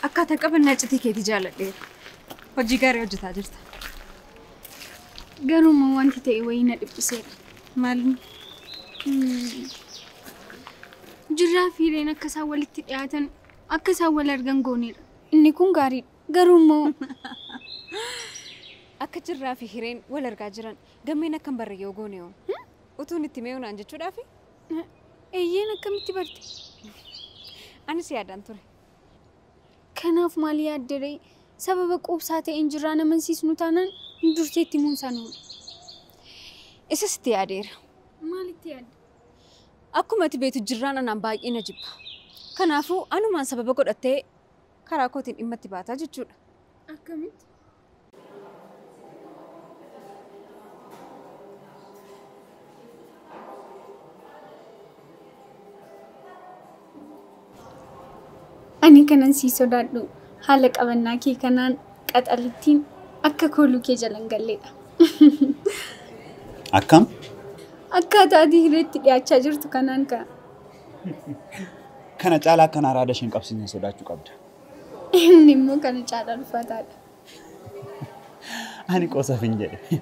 Akkaataa qabannaa iccitii keetii jaalladheera. Hojii gaarii hojjetaa jirta. Garuu wanti ta'e wayii na dhiphiseera. Maali? Jirraa fi Hireen akka isaan walitti dhiyaatan akka isaan wal argan gooneera. Inni kun gaariidha. Garuu immoo Akka Jirraa fi Hireen wal argaa jiran gammeen akkam barre yoo goone hoo? Utuun itti mee naan jechuudhaafi? Eeyyeen akkamitti barte? Anis yaadaan ture. Kanaaf maal yaadde? Sababa quubsaa ta'een Jirraan amansiisnu taanaan dursee itti himuun isaan oolu. Isas itti yaadeera. Maalitti yaadde? Akkuma ati beektu Jirraan anaan baay'ee na jibba. Kanaafuu anumaan sababa godhattee karaa kootiin dhimma itti baataa jechuudha. Akkamitti? Ani kanan sii sodaadhu haala qabannaa kee kanaan qaxalittiin akka kooluu kee jalan galleedha. Akkam? Akkaataa ati Hireetti dhiyaachaa jirtu kanaan ka'a. Kana caalaa akkan araada isheen qabsiisne sodaachuu qabda. Inni immoo kana caalaa ulfaataadha. Ani qoosaaf hin jedhe.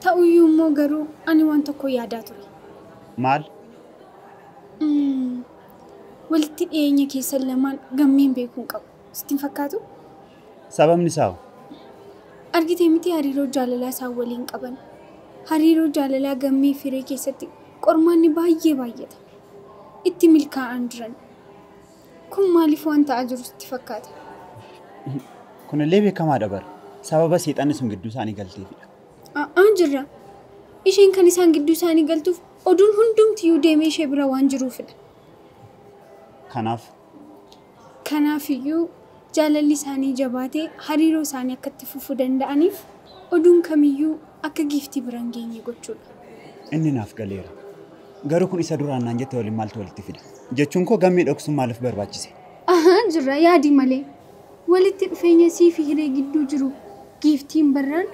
Ta'uyyuu immoo garuu ani waan tokko yaadaa ture. Maal? Walitti dhiyeenya keessan lamaan gammeen beekuun qabu. Sitti hin fakkaatu? Sababni isaa hoo? Argitee miti hariiroo jaalalaa isaan waliin qaban. Hariiroo jaalalaa gammee fi Hiree keessatti qormaanni baay'ee baay'ata. Itti milkaa'an jiran. Kun maaliif waan ta'aa jiru sitti fakkaata? Kunillee beekamaadha bara. Sababa seexanni sun gidduu isaanii galteefidha. A'aan jirra. Isheen kan isaan gidduu isaanii galtuuf oduun hundumtiyyuu deemee ishee bira waan jiruufidha. Kanaaf? Kanaafiyyuu jaalalli isaanii jabaatee hariiroo isaanii akka itti fufuu danda'aniif oduun kamiyyuu akka giiftii bira hin geenye gochuudha. Inni naaf galeera. Garuu kun isa duraan naan jette waliin maaltu walitti fida? Jechuun koo gammee dhoksuun maaliif barbaachise? Ahaa jirra yaadi malee. Walitti dhufeenya sii fi Hiree gidduu jiru giiftiin barraan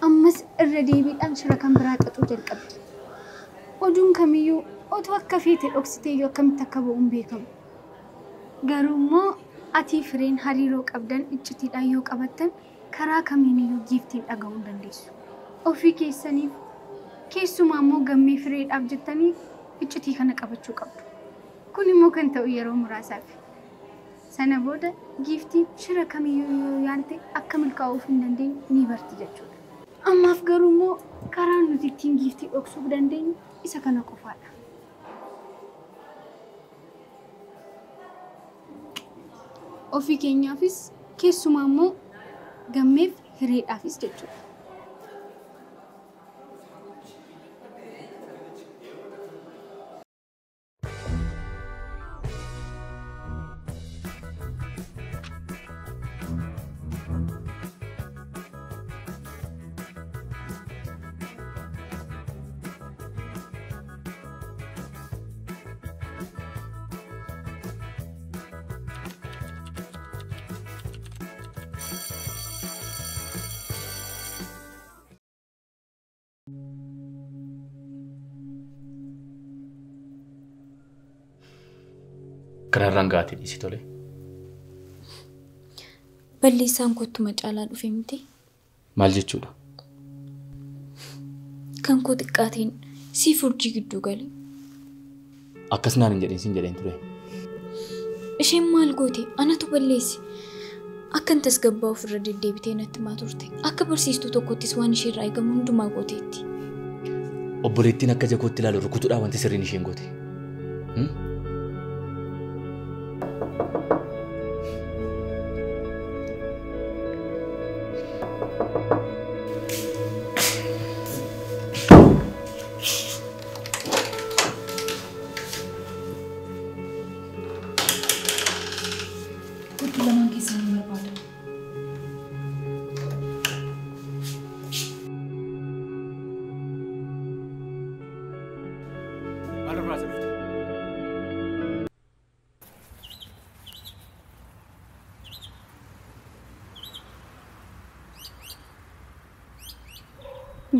ammas irra deebiidhaan shira kan biraa xaxuu jalqabdi. Oduun kamiyyuu otoo akka feete dhoksiteeyyuu akkamitti akka ba'u hin beekamu. Garuu immoo atii fi Hireen hariiroo qabdan iccitiidhaan yoo qabattan karaa kamiiniyyuu giiftiin dhaga'uu hin dandeessu. Ofii keessaniif keessumaa immoo gammee Hireedhaaf jettanii iccitii kana qabachuu qabdu. Kun immoo kan ta'u yeroo muraasaaf. Sana booda giiftiin shira kamiyyuu yoo yaalte akka milkaa'uuf hin dandeenye ni barti jechuudha. Ammaaf garuu immoo karaan nuti ittiin giiftii dhoksuu dandeenyu isa kana qofaadha. Ofii keenyaafis keessumaa immoo gammeef Hireedhaafis jechuudha. Kanarraan gaatee dhiisi tole. Balleessaan kottuma caalaa dhufe miti. Maal jechuudha? Kan koo xiqqaateen siif urjii gidduu gale. Akkas naan hin jedhin siin jedheen ture. Isheen maal goote? Anatu balleesse. Akkan tasgabbaa ofirra deddeebitee natti himaa turte. Akka barsiistuu tokkottis waan isheerraa eegamu hundumaa gooteetti. Obboleettiin akka jakootti ilaalu rukutuudhaan wanti sirriin isheen goote.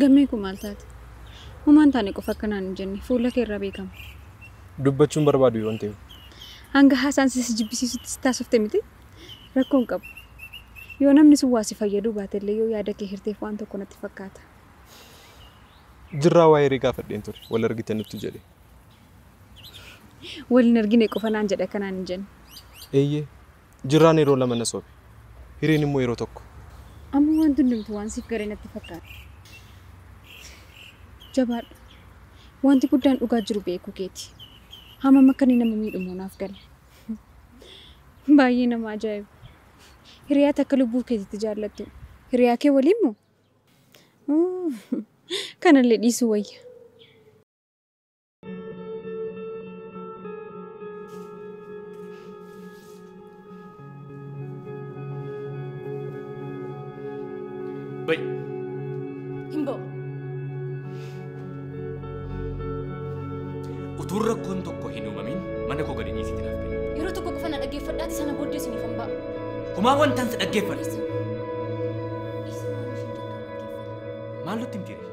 Gammee kun maal taate? Humaan taane qofa akkanaan hin jenne fuula kee irraa beekama. Dubbachuun barbaadu yoon ta'e. Hanga haasaan si jibbisiisutti si taasifte miti? Rakkoo hin qabu. Yoo namni sun waa si fayyaduu baatellee yoo yaada kee hirteef waan tokko natti fakkaata. Jirraa waa'ee hiree gaafadheen ture. Wal argite nutti jedhe. Waliin argine qofa naan jedhe akkanaan hin jenne. Eeyyee. Jirraan yeroo lama na sobe. Hireen immoo yeroo tokko. Amma wanti hundumtu waan siif garee natti fakkaata. Jabaadhu. Wanti guddaan dhugaa jiru beekuu keeti. Hammam akka inni nama miidhu immoo naaf gala. Baay'ee nama ajaa'iba. Hiriyaa takka lubbuu keetitti jaallattu. Hiriyaa kee waliin moo? Kanallee dhiisuu wayya. Bayi. Hin ba'u. Utuu rakkoon tokko hin uumamin mana koo gadi dhiisitti naaf ba'i. Yeroo tokko qofa na dhaggeeffadhaati sana booddee isiniif hin ba'a. Homaa wantaan si dhaggeeffadha. Dhiisi waan isheen jettu dhaggeeffadha. Maal nutti himti ree?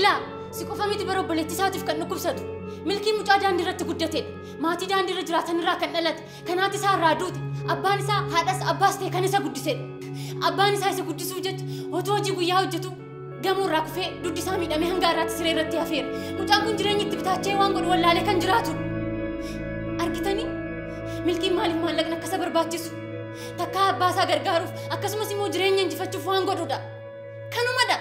Ilaa si qofa miti bara obboleettii isaatiif kan dhukkubsatu. Milkiin mucaa daandii irratti guddatedha. Maatii daandii irra jiraatan irraa kan dhalate. Kan haati isaa irraa duute. Abbaan isaa haadhas abbaas ta'e kan isa guddisedha. Abbaan isaa isa guddisuuf jecha otoo hojii guyyaa hojjetu gamoo irraa kufee dugdi isaa miidhamee hanga har'aatti siree irratti hafeera. Mucaan kun jireenya itti bitaachee waan godhu wallaalee kan jiraatudha. Argitanii milkiin maaliif maallaqni akka isa barbaachisu? Takkaa abbaa isaa gargaaruuf akkasumas immoo jireenya injifachuuf waan godhudha. Kanumadha.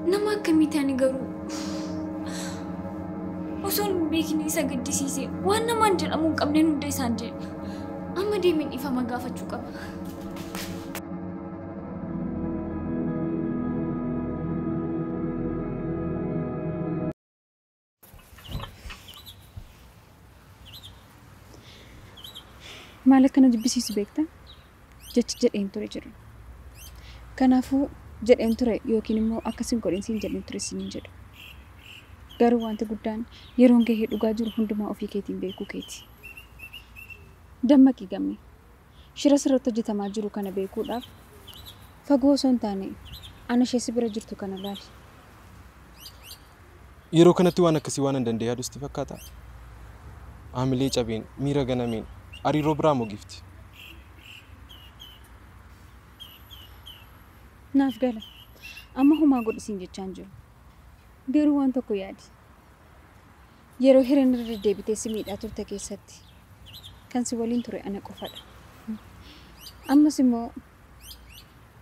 Nama akkamii ani garuu osoo hin beekne isa gaddisiise waan namaan jedhamu hin qabneen hunda isaan jedhe. Amma deemeen dhiifama gaafachuu qaba. Maal akkana jibbisiisu beektaa? Jechi jedheen ture jedhu. Kanaafuu jedheen ture yookiin immoo akkas hin godhin siin jedheen ture siin hin jedhu. Garuu wanti guddaan yeroon gahee dhugaa jiru hundumaa ofii keetiin beekuu keeti. Dammaqii gamme. Shira sirratti hojjetamaa jiru kana beekuudhaaf fagoo osoo hin taane ana ishee si bira jirtu kana laali. Yeroo kanatti waan akkasii waan hin danda'e yaaduu sitti fakkaataa? Haamilee cabeen, miira ganameen, hariiroo biraa moo giifti? Naaf gala. Amma homaa godhi siin jechaan jiru. Garuu waan tokko yaadi. Yeroo hireen irra deddeebitee si miidhaa turte keessatti kan si waliin ture ana qofadha. Ammas immoo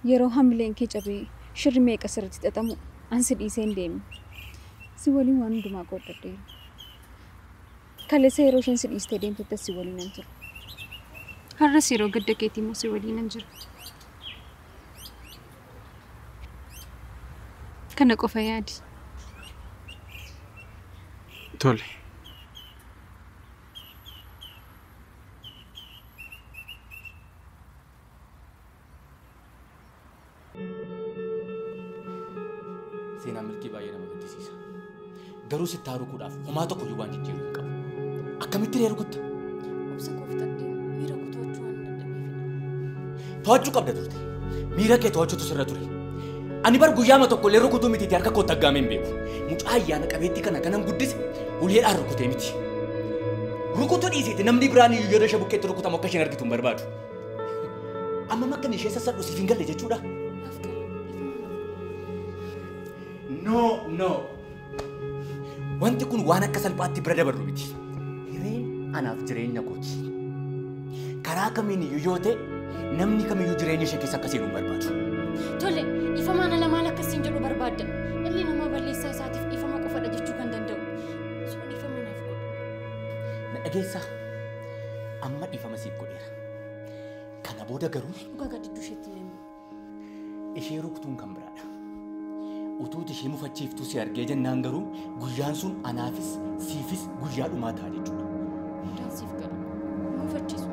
yeroo hamileen kee cabee shirri meeqa sirriitti xaxamu an si dhiisee hin deemne. Si waliin waan hundumaa qooddadheera. Kaleessa yeroo isheen si dhiistee deemtutti si waliin nan ture. Har'as yeroo gadda keetii immoo si waliin nan jira. Kana qofa yaadi. Tole. Seenaan milkii baay'ee nama gaddisiisa. Garuu sitti rukuudhaaf homaa tokko iyyuu waan jijjiiruu hin qabu. Akkamitti ree rukutta? Obsa kooftadhee miira koo to'achuu waan dadhabeefidha. To'achuu qabda turte. Miira kee to'achuutu sirra ture. Ani bar guyyaama tokko illee rukutuu mitiitii harka kootti aggaamee hin beeku. Mucaa ayyaana qabeettii kana kanan guddise uleedhaan rukutee miti. Rukutuu dhiisiiti namni biraan iyyuu yeroo ishee bukkeetti rukutamu akka isheen argitu hin barbaadu. Amma akka ishee sassadhu siif hin galle jechuudha. Naaf gala. Dhiifama naaf godhi. No, no. Wanti kun waan akka salphaatti bira dabarru miti. Hireen anaaf jireenya kooti. Karaa kamiin iyyuu yoo ta'e namni kamiyyuu jireenya ishee keessa akka seenu hin barbaadu. Tole, dhiifamaan ala maal akkasiin jedhu barbaadda. Dhalli namaa balleessaa isaatiif dhiifama qofadha jechuu kan danda'u. Osoo dhiifama naaf godhe. Na dhageessaa? Amma dhiifama siif godheera. Kana booda garuu Dhugaa gaddidduu isheetti illee hin ishee rukutuun kan biraadha. Utuuti ishee mufachiiftuu si argee jennaan garuu guyyaan sun anaafis siifis guyyaa dhumaa ta'a jechuudha. Guddaan siif gala. Mufachiisu.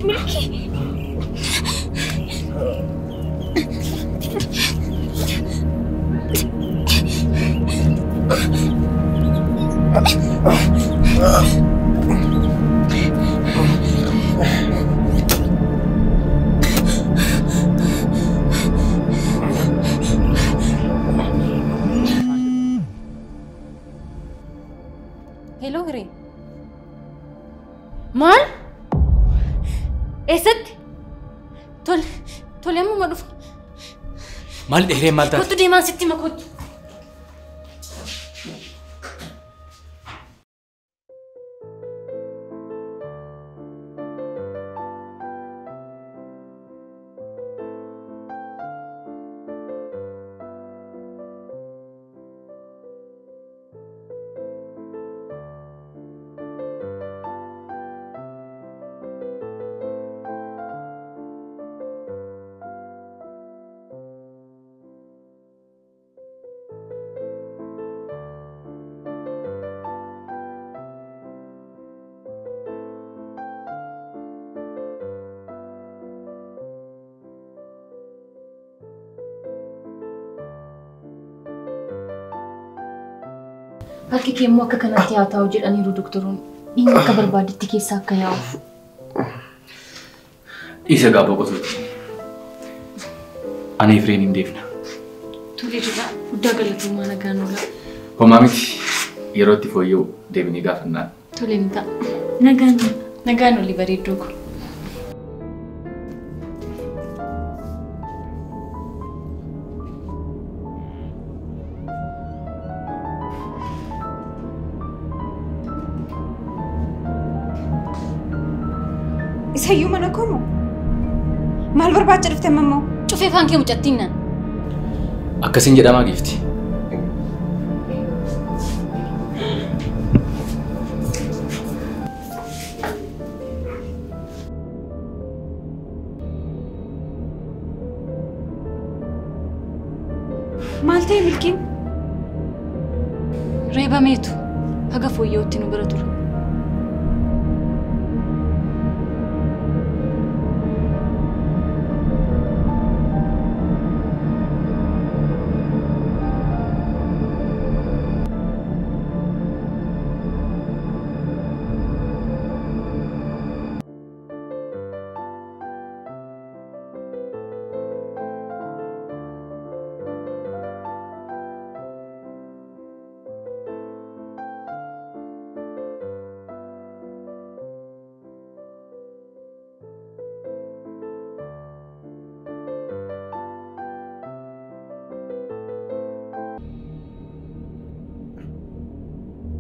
Milkii. Hello, Hiree. Maal? Eessatti? Tole, tole ammuma dhufu. Maal Hireen maal taate? Kottu deemaan sitti hima kottu. Harki kee immoo akka kanatti haa taa'u jedhaniiru doktoroon. Dhiigni akka barbaadetti keessa akka yaa'uuf. Isa gaa boqotuuti. Ani Hireen hin deefna. Tole jira. Guddaa galatoomaa nagaan oola. Homaa miti yeroo itti fooyya'u deebinee gaafannaan. Tole ni ta'a. Nagaan oola. Nagaan ooli bareedduu ko. Isayyuu mana koo moo? Maal barbaacha dhufte ammoo? Cufee afaan kee mucattiin naan. Akkasiin jedhamaa giifti. Maal ta'e Milkiin? Reebameetu haga fooyya'utti nu bira tura.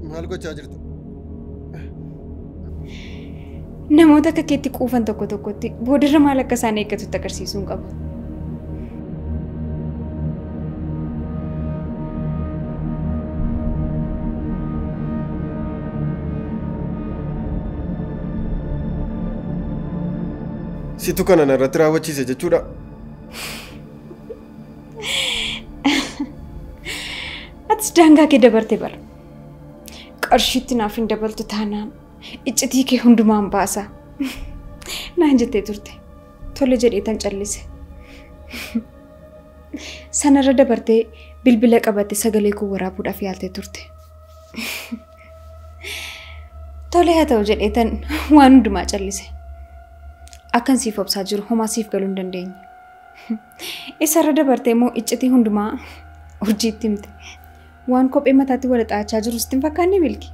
Maal gochaa jirtu? Namoota akka keetti quufan tokko tokkotti boodarra maal akka isaan eeggatutti agarsiisuun qaba. Situ kana narratti raawwachiise jechuudha. Atis daangaa kee dabarte bara. Qarshiitti naaf hin dabaltu taanaan iccitii kee hundumaan baasa. Naan jettee turte. Tole jedhee tan callise. Sanarra dabartee bilbila qabatte sagalee koo waraabuudhaaf yaaltee turte. Tole haa ta'u jedhee tan waan hundumaa callise. Akkan siif obsaa jiru homaa siif galuu hin dandeenye. Isarra dabartee immoo iccitii hundumaa urjiitti himte. Waan kophee mataatti wal xaachaa jiru sitti hin fakkaanne Milki?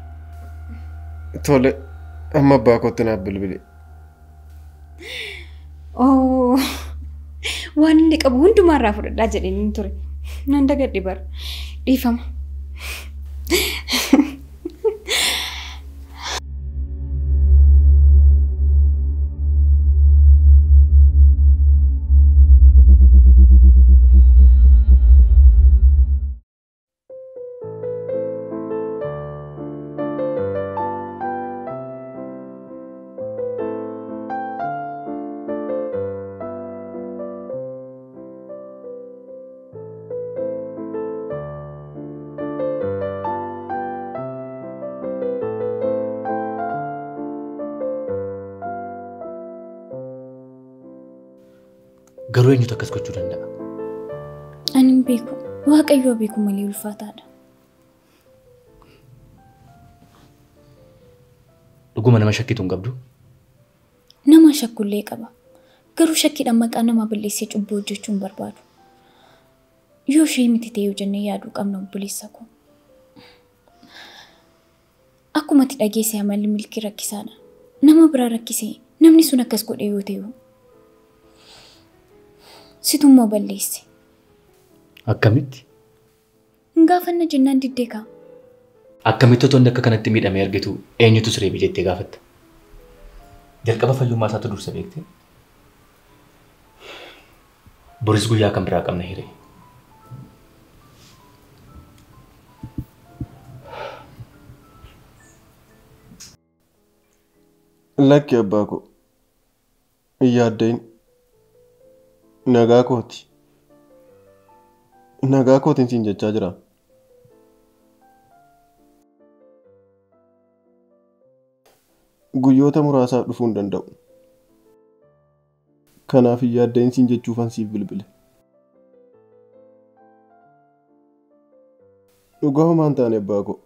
Tole, amma abbaa kootti naaf bilbili. Oo, waan inni qabu hundumaarraa fudhadhaa jedheen hin ture. Nan dagadhe bara. Dhiifama. Garuu eenyutu akkas gochuu danda'a? Ani hin beeku. Waaqayyo beeku malee ulfaataadha. Dhuguma nama shakkitu hin qabdu? Nama shakkullee qaba. Garuu shakkiidhaan maqaa namaa balleessee cubbuu hojjechuu hin barbaadu. Yoo ishee miti ta'e jennee yaaduu qabna obboleessa koo. Akkuma ati dhageesse amalli Milkii rakkisaadha. Nama biraa rakkisee namni sun akkas godhe yoo ta'u sitummoo balleesse. Akkamitti? Hin gaafanna jennaan diddee kaa. Akkamitti otoo inni akka kanatti miidhamee argitu eenyutu siree jettee gaafatta? Jalqaba fayyummaa isaatu dursa beekte. Boris guyyaa kan biraa qabna Hiree. Lakki abbaa koo, hin yaaddayin. Nagaa kooti. Nagaa kootiin siin jechaa jira. Guyyoota muraasaaf dhufuu hin danda'u. Kanaaf hin yaaddayin siin jechuufan siif bilbile. Dhugaa homaa hin taane abbaa koo.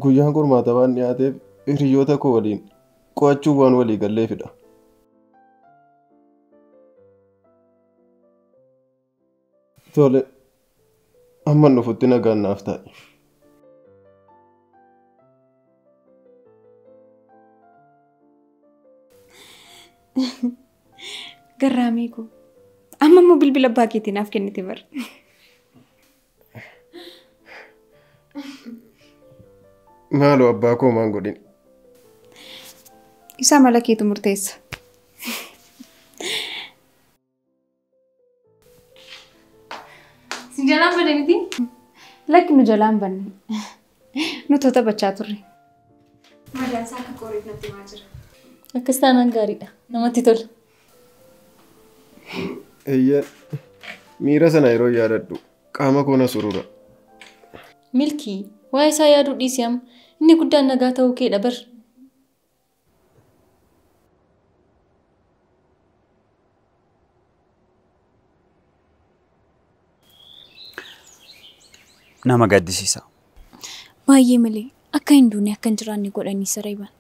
Guyyaan qormaata waan dhiyaateef hiriyoota koo waliin qo'achuuf waan walii galleefidha. Tole, hamma dhufutti nagaan naaf ta'i. Garraamii koo, amma immoo bilbila abbaa keetii naaf kennite bara. Maaloo abbaa koo maan godhin? Isaa mala keetu murteessa. Si jalaan banne miti? Lakki nu jalaan banne. Nuti taphachaa turre. Madaan isaa akka qoreef natti himaa jira. Akkas taanaan gaariidha. Namatti tola. Eeyyee, miira sana yeroo yaadadhu qaama koo na surura. Milkii, waa'ee isaa yaaduu dhiisi amma. Inni guddaan nagaa ta'uu keedha bar. Nama gaddisiisa. Baay'ee malee akka hin duune akka hin jiraanne godhanii sareeban.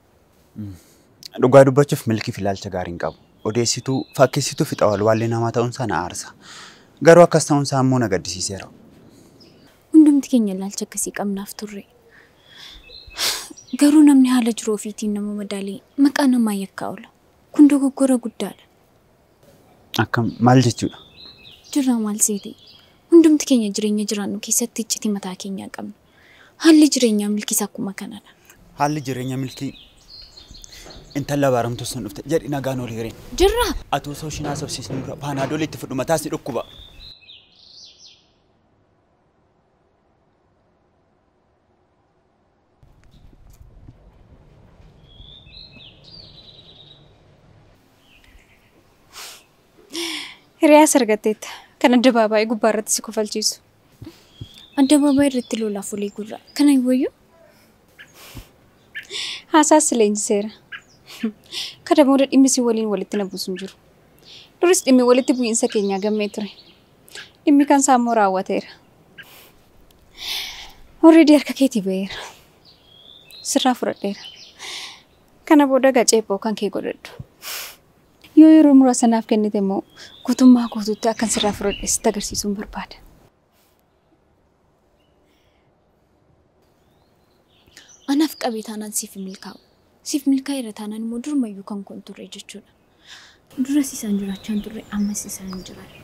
Dhugaa dubbachuuf Milkiif ilaalcha gaarii hin qabu. Odeessituu, fakkeessituu fi xawalwaallee namaa ta'uunsaa na aarsa. Garuu akkas ta'uunsaa immoo na gaddisiiseera. Hundumti keenya ilaalcha akkasii qabnaaf turre. Garuu namni haala jiru ofiitiin nama madaalee maqaa namaa yakkaa oola. Kun dogoggora guddaadha. Akkam maal jechuudha? Jirraa maal seete? Hundumti keenya jireenya jiraannu keessatti iccitii mataa keenyaa qabna. Haalli jireenyaa Milkiis akkuma kanadha. Haalli jireenya Milkii intala baaramtuu sun dhufte jedhi nagaan ol hireen. Jirraa! Ati osoo ishiin haasofsiisnu dura paanaadolii itti fudhu mataas ni dhukkuba. Hiriyaas argatteetta. Kan addabaabaayii gubbaa irratti si kofalchiisu. Addabaabaayii irratti lolaaf olii gurra. Kana wayyuu? Haasaas leenjiseera. Kana booda dhimmi si waliin walitti na buusu hin jiru. Duris dhimmi walitti bu'iinsa keenyaa gammee ture. Dhimmi kan isaa immoo raawwateera. Already harka keetii ba'eera. Sirraa fudhadheera. Kana booda gaceephoo kan kee godhadhu. Yoo yeroo muraasa naaf kennite immoo guutummaa guutuutti akkan sirraa fudhadhe sitti agarsiisuun barbaada. Anaaf qabee taanaan siif milkaa'u. Siif milkaa'eera taanaan immoo durumayyuu kan kun turre jechuudha. Duras isaan jiraachaa hin turre, ammas isaan hin jiraanne.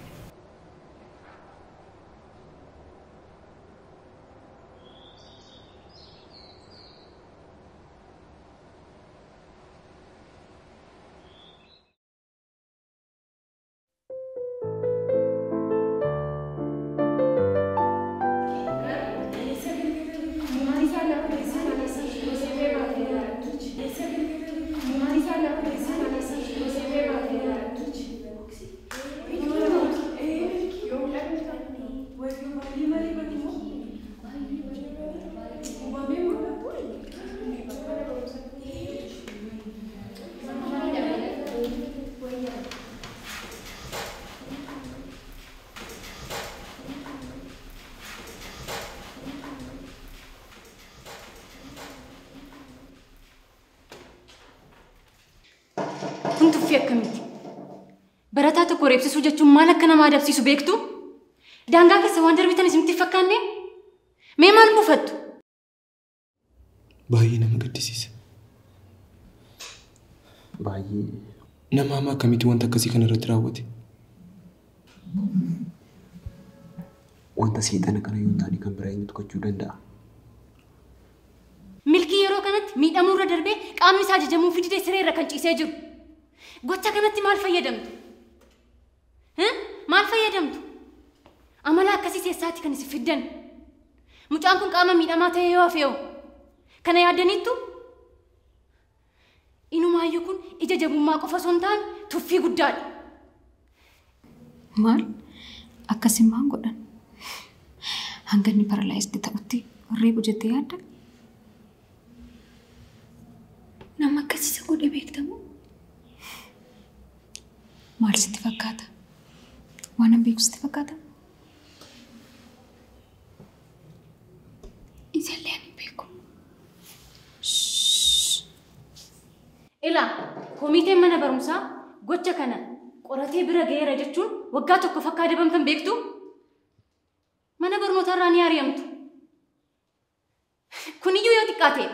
tuffii akkamiiti? Barataa tokko reebsisuu jechuun maal akka nama adabsiisu beektu? Daangaa keessa waan darbitan isinitti fakkaanne? Mee maal buufattu? Baay'ee nama gaddisiisa. Baay'ee. Nama hamaa akkamitti wanta akkasii kana irratti raawwate? Wanta seexana kana yoo hin taane kan biraa eenyutu gochuu danda'a? Milkii yeroo kanatti miidhamuu irra darbee qaamni isaa ajajamuu fi didee siree irra kan ciisee jiru. Gocha kanatti maal fayyadamtu? Maal fayyadamtu? Amala akkasii keessaatti kan isin fiddan. Mucaan kun qaama miidhamaa ta'e yoo hafe hoo? Kana yaaddaniittu? Inumaayyuu kun ija jabummaa qofa osoo hin taane tuffii guddaadha. Maal? Akkasiin maal godhan? Hanga inni paralaayizdi ta'utti reebu jettee yaadda? Nama akkasiisa godhe beektamu? Maal sitti fakkaata? Waan an beeku sitti fakkaata? Isallee ani beeku. Ilaa, komiteen mana barumsaa gocha kana qoratee bira ga'eera jechuun waggaa tokko fakkaa adabamtan beektu? Mana barnootaa irraa ni ari'amtu. Kuniyyuu yoo xiqqaate.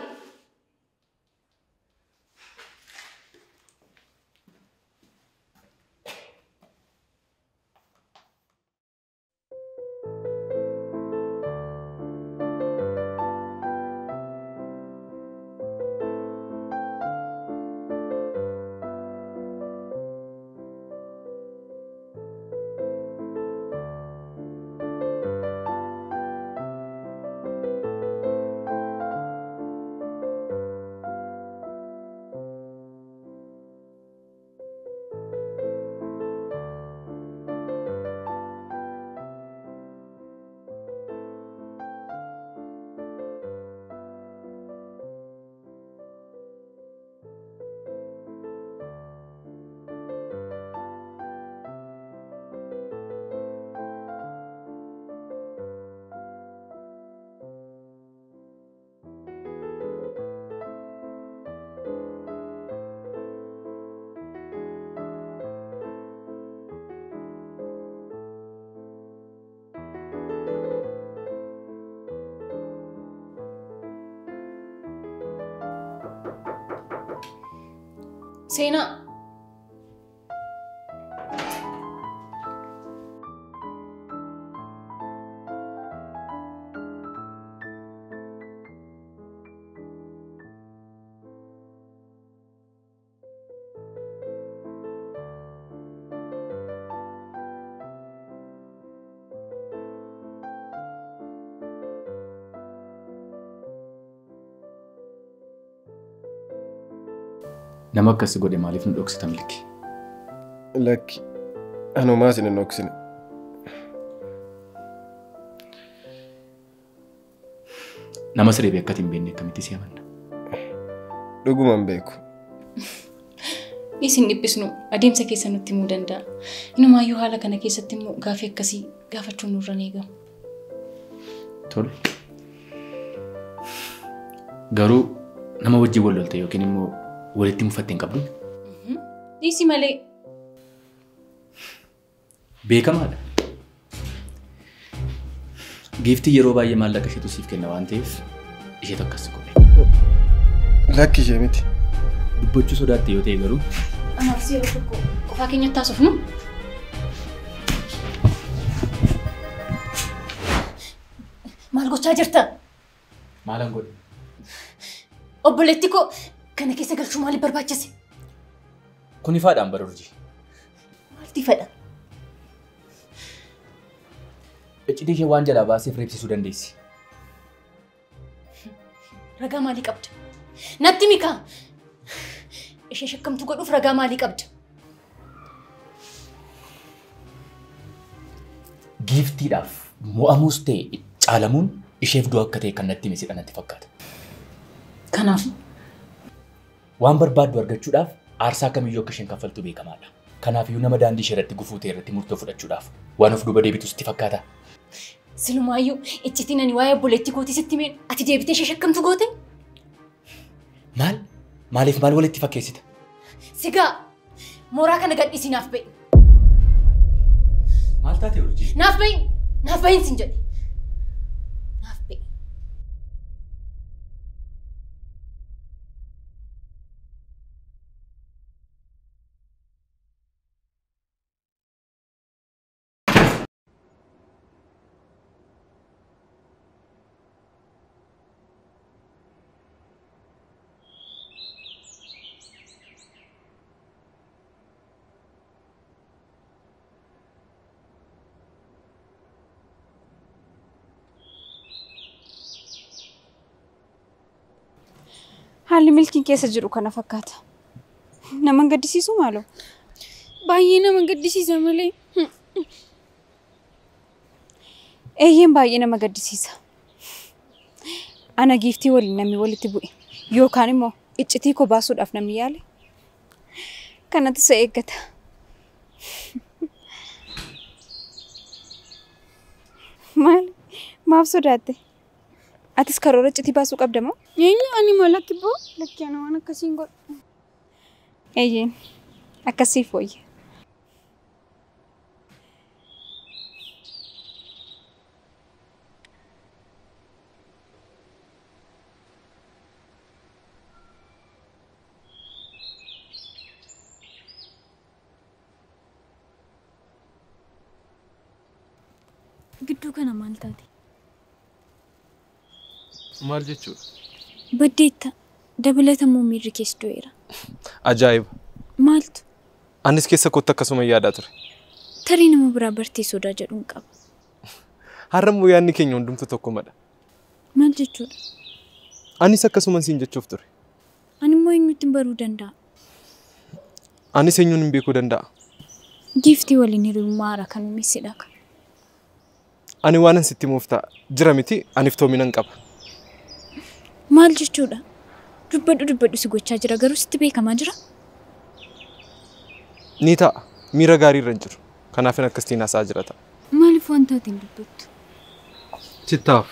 Seenaa. Nama akkas godhe maaliif nu dhoksita Milki? Lakki, anumaa isin hin dhoksine. Nama siree beekkati hin beekne akkamitti si amanna? Dhuguma hin beeku. Isin dhiphisnu adeemsa keessa nutti himuu danda'a. Inumaayyuu haala kana keessatti immoo gaafii akkasii gaafachuun nurra ni eegama. Tole. Garuu nama wajjin wal lolte yookiin immoo walitti mufatte hin qabdu? Dhiisi malee. Beekamaadha. Giiftii yeroo baay'ee maallaqa isheetu siif kenna waan ta'eef isheetu akkas godhe. Lakki ishee miti. Dubbachuu sodaatte yoo ta'e garuu. Anaaf si yeroo tokko qofaa keenyatti haasofnu. Maal gochaa jirta? Maalan godhe? Obboleetti koo kana keessa galchuu maaliif barbaachise? Kun ifaadhaan bara urjii. Maaltu ifadha? Iccitii ishee waan jalaa baaseef reebsisuu dandeessi. Ragaa maalii qabda? Natti mikaa! Ishee shakkamtu godhuuf ragaa maalii qabda? Giiftiidhaaf mo'amuus ta'e caalamuun isheef du'a akka ta'e kan natti hime sidha natti fakkaata. Kanaaf waan barbaaddu argachuudhaaf aarsaa kamiyyuu akka isheen kaffaltu beekamaadha. Kanaafiyyuu nama daandii ishee irratti gufuu ta'e irratti murtoo fudhachuudhaaf waan of duuba deebitu sitti fakkaata. Silumaayyuu iccitiin ani waa'ee obboleettii kootii sitti himeen ati deebitee ishee shakkamtu goote? Maal? Maaliif maal walitti fakkeessita? Sigaa! Mooraa kana gadhiisii naaf ba'i. Maal taate Urjii? Naaf ba'i! Naaf ba'iin siin jedhe. Naaf ba'i. Haalli milkiin keessa jiru kana fakkaata. Nama hin gaddisiisu maaloo? Baay'ee nama gaddisiisa malee. Eeyyeen baay'ee nama gaddisiisa. Ana giiftii waliin namni walitti bu'e yookaan immoo iccitii koo baasuudhaaf namni yaale kanatu isa eeggata. Maali? Maaf sodaatte? Atis karoora iccitii baasuu qabda moo? Eenyu ani moo lakki boo? Lakki ana waan akkasiin godhu. Eeyyeen akkasiif wayya. Gidduu kana maal taate? Maal jechuudha? Baddeetta. Dabalatamuu miirri keessa du'eera. Ajaa'iba! Maaltu? Anis keessa kootti akkasuma yaadaa ture. Tarii nama biraa bartee sodaa jedhuun qaba. Har'a immoo yaadni keenya hundumtu tokkumadha. Maal jechuudha? Anis akkasuman siin jechuuf ture. Ani immoo eenyutti hin baruu danda'a? Anis eenyuun hin beekuu danda'a? Giiftii waliin hiriyummaa haaraa kan uumeessedha. Ani waanan sitti himuuf ta'a. Jira miti aniif toominan qaba. Maal jechuudha? Dubbadhu dubbadhu si gochaa jira garuu sitti beekamaa jira? Ni ta'a. Miira gaarii irra hin jiru. Kanaafin akkasitiin haasa'aa jira ta'a. Maaliif waan taateen dubbattu? Sittaaf.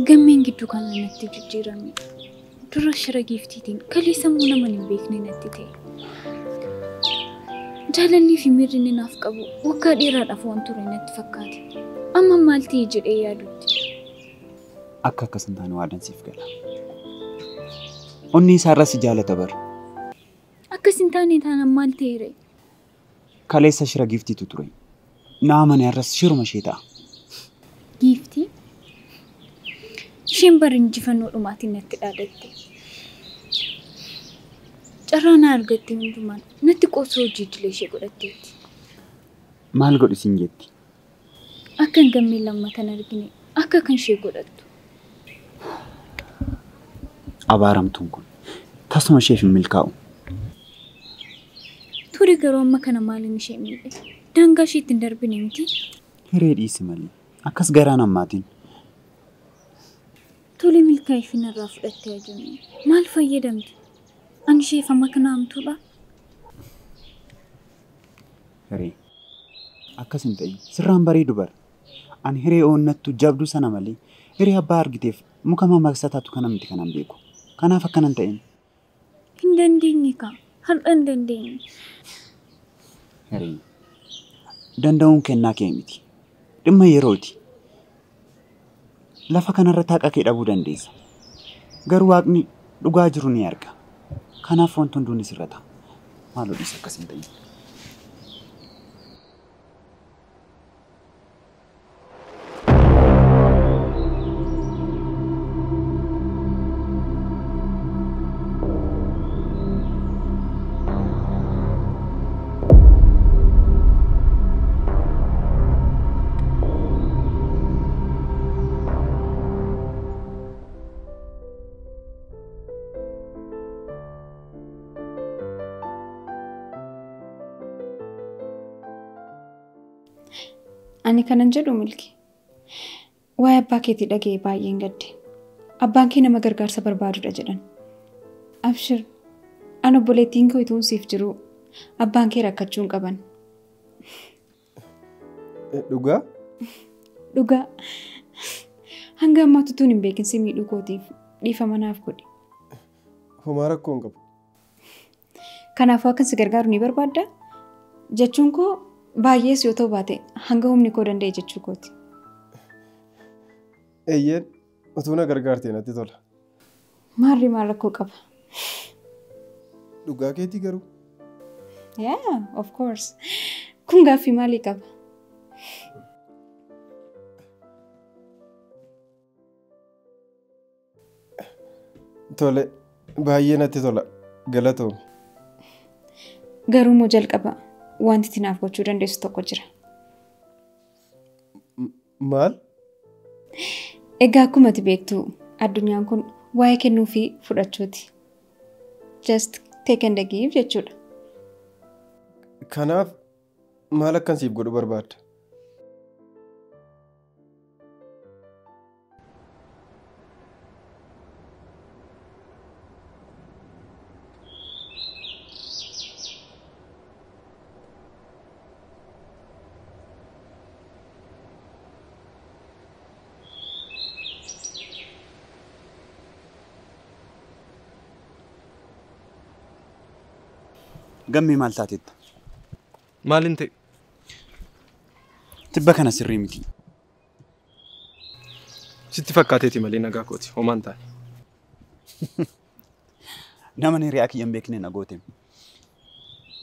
Gammeen gidduu kana natti jijjiirame. Dura shira giiftiitiin kalee sammuu nama hin beekne natti ta'e. Jaalallii fi miirri inni naaf qabu waggaa dheeraadhaaf waan ture natti fakkaate. Amma maal ta'e jedhee yaadutti. Akka akkas hin taane waadan siif gala. Onni isaarra si jaalata bara. Akkas hin taane taanaan maal ta'e ree? Kaleessa shira giiftiitu ture. Na amane har'as shiruma ishee ta'a. Giiftii? Isheen bara injifannoo dhumaatiin natti dhaadatte. Carraa na argatte hundumaan natti qoosoo hojii idilee ishee godhatteetti. Maal godhi siin jetti? Akka hin gammee lammatan argine akka kan ishee godhattu. Abaaramtuun kun tasuma isheef hin milkaa'u. Ture garuu amma kana maaliin ishee miidhe? Daangaa isheetti hin darbine miti? Hiree dhiisi malee. Akkas garaan ammaatiin. Tole milkaa'ee narraa fudhattee ajoome. Maal fayyadamte? Ani isheef amma kana hamtuudha? Hiree akkas hin ta'in. Sirraan bareedu bara. Ani hiree oonnattu jabduu sana malee hiree abbaa argiteef muka mammaaksa taatu kana miti kanan beeku. Kanaaf akkana hin ta'in. Hin dandeenye kaa. Har'a hin dandeenye. Hiree danda'uun kennaa kee miti. Dhimma yerooti. Lafa kanarratti haqa kee dhabuu dandeessa. Garuu waaqni dhugaa jiru ni arga. Kanaaf wanti hunduu ni sirrata. Maaloo dhiisi akkas hin ta'in. Ani kanan jedhu Milki. Waa'ee abbaa keetii dhaga'ee baay'een gadde. Abbaan kee nama gargaarsa barbaadudha jedhan. Abshir, ani obboleettiin koo ituun siif jiru abbaan kee rakkachuu hin qaban. Dhugaa? Dhugaa. Hanga ammaatti utuun hin beekin si miidhuu kootiif dhiifama naaf godhi. Homaa rakkoo hin qabu. Kanaafuu akkan si gargaaru ni barbaaddaa? Jechuun koo baay'ees yoo ta'u baate hanga humni koo danda'e jechuu kooti. Eeyyeen utuu na gargaartee natti tola. Maarri maal rakkoo qaba? Dhugaa keetii garuu? Yeah, of course. Kun gaaffii maalii qaba? Tole, baay'ee natti tola. Galatoomi. Garuu immoo jalqaba wanti ati naaf gochuu dandeessu tokko jira. Maal? Egaa akkuma ati beektu addunyaan kun waa'ee kennuu fi fudhachuuti. Just take and give jechuudha. Kanaaf maal akkan siif godhu barbaadda? Gammee maal taateetta? Maal hin ta'e? Tibba kana sirrii miti. Sitti fakkaateeti malee nagaa kooti. Homaa hin taane. Nama hiriyaa kiyya hin beekne na goote.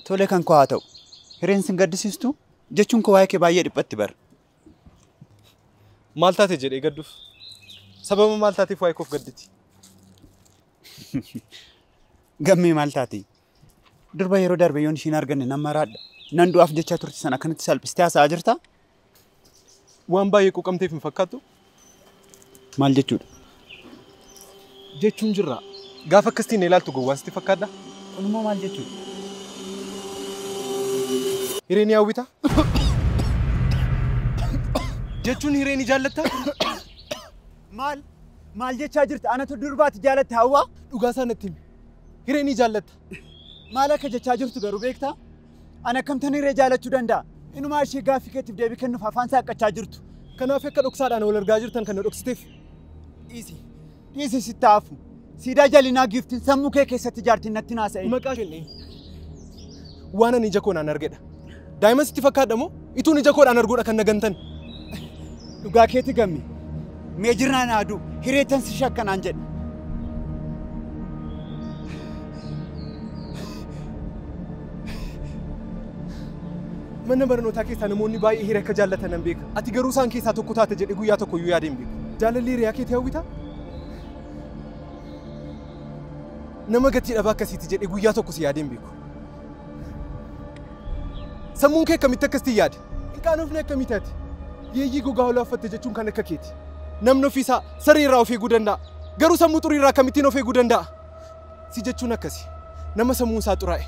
Tole kan koo haa ta'u. Hireen sin gaddisiistu jechuun koo waa'ee kee baay'ee dhiphatti bara. Maal taate jedhee gadduuf? Sababa maal taateef waa'ee koof gadditi? Gammee maal taate? Durba yeroo darbe yoon ishiin arganne nan maraadha. Nan du'aaf jechaa turte sana akkanatti salphistee haasa'aa jirtaa? Waan baay'ee quuqamteef hin fakkaattu? Maal jechuudha? Jechuun jirra. Gaafa akkasitiin ilaaltu gowwaa sitti fakkaadha? Kun immoo maal jechuudha? Hiree ni hawwitaa? Jechuun hiree ni jaallattaa? Maal? Maal jechaa jirta? Anatu durbaati jaalatte hawwaa? Dhugaa isaa natti himi. Hiree ni jaallatta. Maal akka jechaa jirtu garuu beektaa? Ani akkamtan hiree jaalachuu danda'a? Inumaa ishee gaaffii keetiif deebii kennuuf afaan saaqqachaa jirtu. Kanaaf akka dhoksaadhaan wal argaa jirtan kan na dhoksiteef. Dhiisi. Dhiisi sitti hafu. Siidaa jalinaa giiftiin sammuu kee keessatti ijaartiin natti naasa'e. Maqaa kennee waan ani ija koonaan argedha. Daa'ima sitti fakkaadha moo ituun ija koodhaan arguudha kan nagantan? Dhugaa keeti gamme. Mee jirnaan aduu hireetan si shakkanaan jedhe. Mana barnootaa keessaa namoonni baay'ee hiree akka jaallatan nan beeka. Ati garuu isaan keessaa tokko taate jedhee guyyaa tokko iyyuu yaadeen beeku. Jaalalli hiriyaa keetii hawwitaa? Nama gatii dhabaa akkasiiti jedhee guyyaa tokko si yaadeen beeku. Sammuun kee akkamitti akkasitti yaade? Hin qaanofne akkamii taate? Yeeyyii gogaa hoolaa uffatte jechuun kan akka keeti. Namni ofiisaa saree irraa of eeguu danda'a. Garuu sammuu xurii irraa akkamittiin of eeguu danda'a? Si jechuun akkasi. Nama sammuun isaa xuraa'e.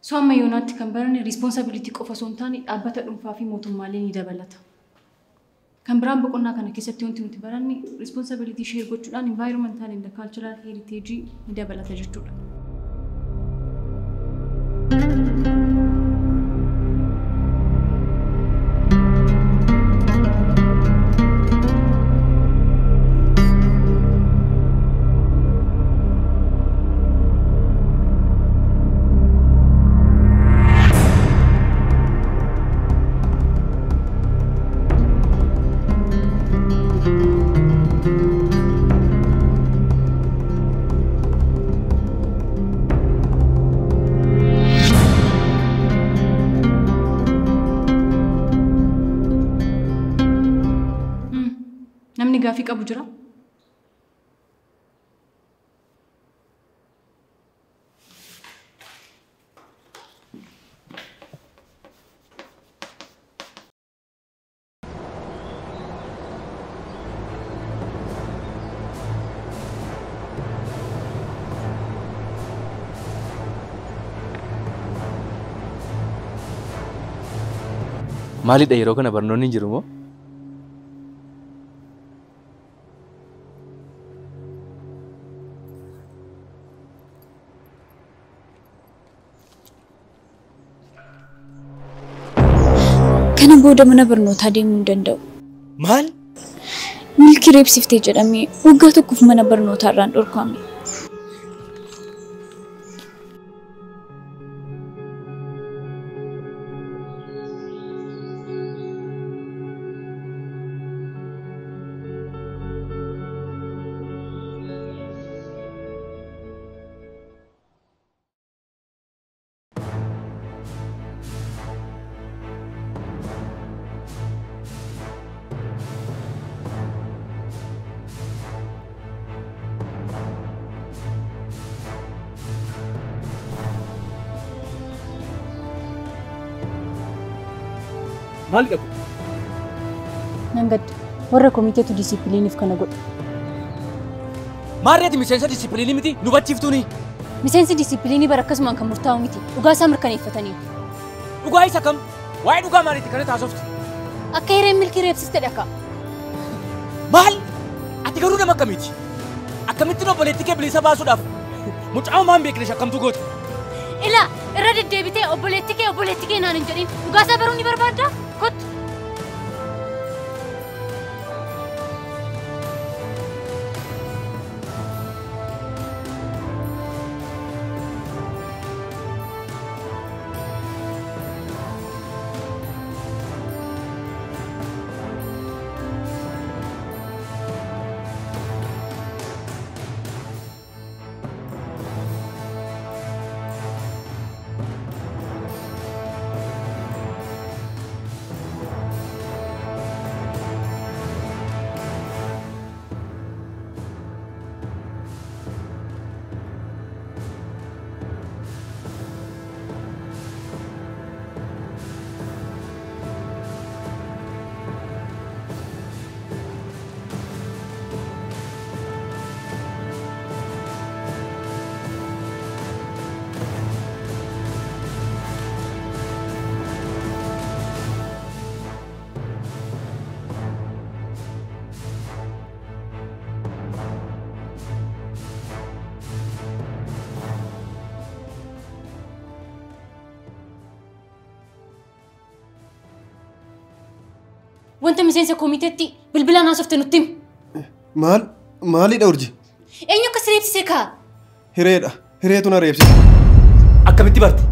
So amma yoonaatti kan baranne responsibility qofa osoo hin taane dhaabbata dhuunfaa fi mootummaalee ni dabalata. Kan biraan boqonnaa kana keessatti wanti nuti baranne responsibility share gochuudhaan environmental and cultural heritage ni dabalata jechuudha. Namni gaafii qabu jira? Maalidha yeroo kana barnoonni hin jiru moo? Kana booda mana barnootaa deemuu hin danda'u. Maal? Milkii reebsiftee jedhamee waggaa tokkoof mana barnootaa irraan dhorkame. Maal qabu? Nan gadda. Warra komiteetu disiipiliiniif kana godha. Maarreeti miseensa disiipiliinii miti nu bachiiftuuni. Miseensi disiipiliinii bara akkasumaan kan murtaa'u miti. Dhugaa isaa mirkaneeffatanii. Dhugaa isa kam? Waa'ee dhugaa maaliiti kana taasoftu? Akka hireen milkii reebsiste dhaka. Maal? Ati garuu nama akkamiiti? Akkamittiin obboleettii kee bilisa baasuudhaaf mucaa homaa hin beekne shakkamtu goota? Ilaa irra deddeebitee obboleettii kee naan hin jedhin. Dhugaa isaa baruu ni barbaaddaa? Kottu. Wanta miseensa koomiteetti bilbilaan haasofte nutti himi. Maal? Maalidha Urji? Eenyu akka si reebsise kaa? Hireedha. Hireetu na reebsise. Akkamitti barte?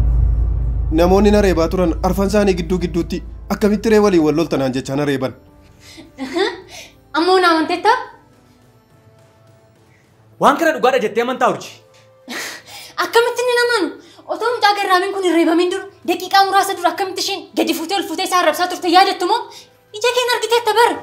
Namoonni na reebaa turan arfan isaanii gidduu gidduutti akkamitti hiree waliin wal loltanaan jechaa na reeban. Ammoo na amanteettaa? Waan kana dhugaadha jettee amantaa Urji? Akkamitti inni namanu? Otoo mucaa garraamiin kun hin reebamin dura daqiiqaa muraasa dura akkamitti isheen gadi fuutee ol fuutee isaa arrabsaa turte yaadattu moo? Ija keen argiteetta bara.